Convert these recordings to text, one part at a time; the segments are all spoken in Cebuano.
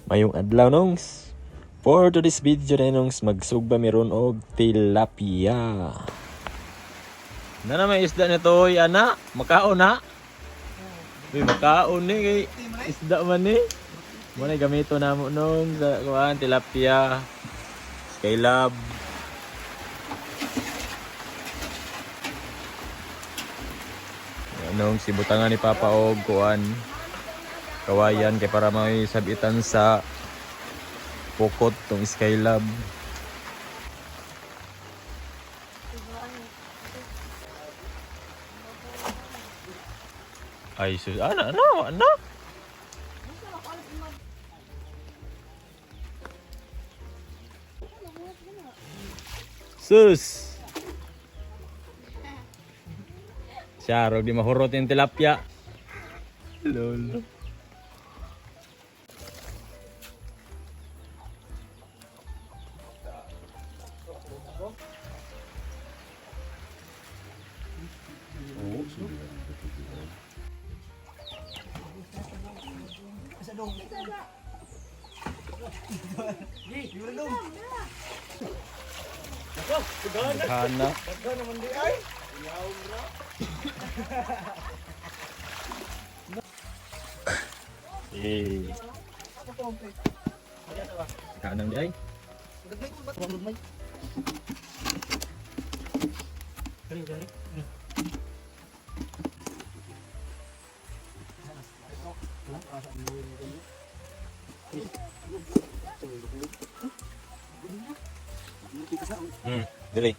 Mayong adlaw, nongs. For today's video na, nongs, magsugba meron og tilapia. Na na may isda nito, oy, ana. Makaon na. Uy, makaon ni kay isda man ni. Mo na gamito namo nong sa kuan tilapia. Skylab. Anong sibutangan ni Papa og kuan kawayan kay para may sabitan sa pukot tong Skylab. Ay sus, ano ano ano? Sus. Siya, rog di mahurot yung tilapia. Lol. Hana. Eh. Kanang di ay. Dili.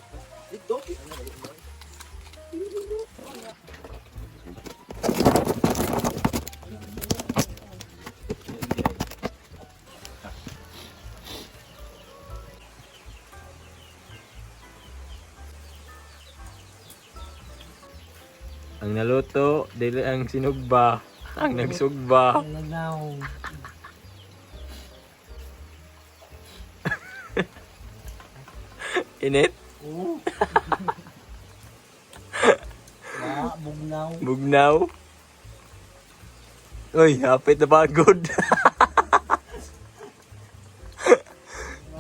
Ang naluto, dili ang sinugba, ang nagsugba. Nagnaw. Init, Oo. Wa, bugnaw. bugnaw. Uy, hapit na pagod.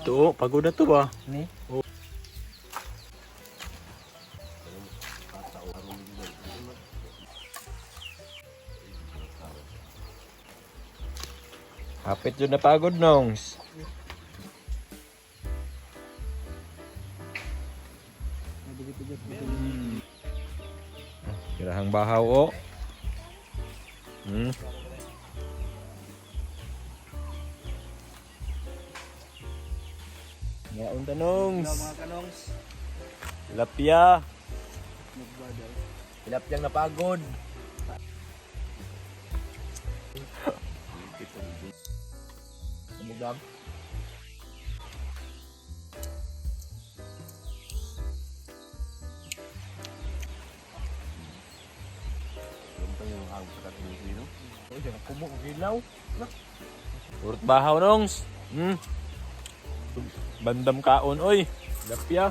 To, pagod na to ba? Ni? Hapit yun na pagod, nongs. Kirahang bahaw, oh. Ngaon tanongs. Mga kanongs. Tilapia. Tilapiyang napagod. Bugam. Purot bahaw, nongs. Bandam kaon, oy. Tilapia.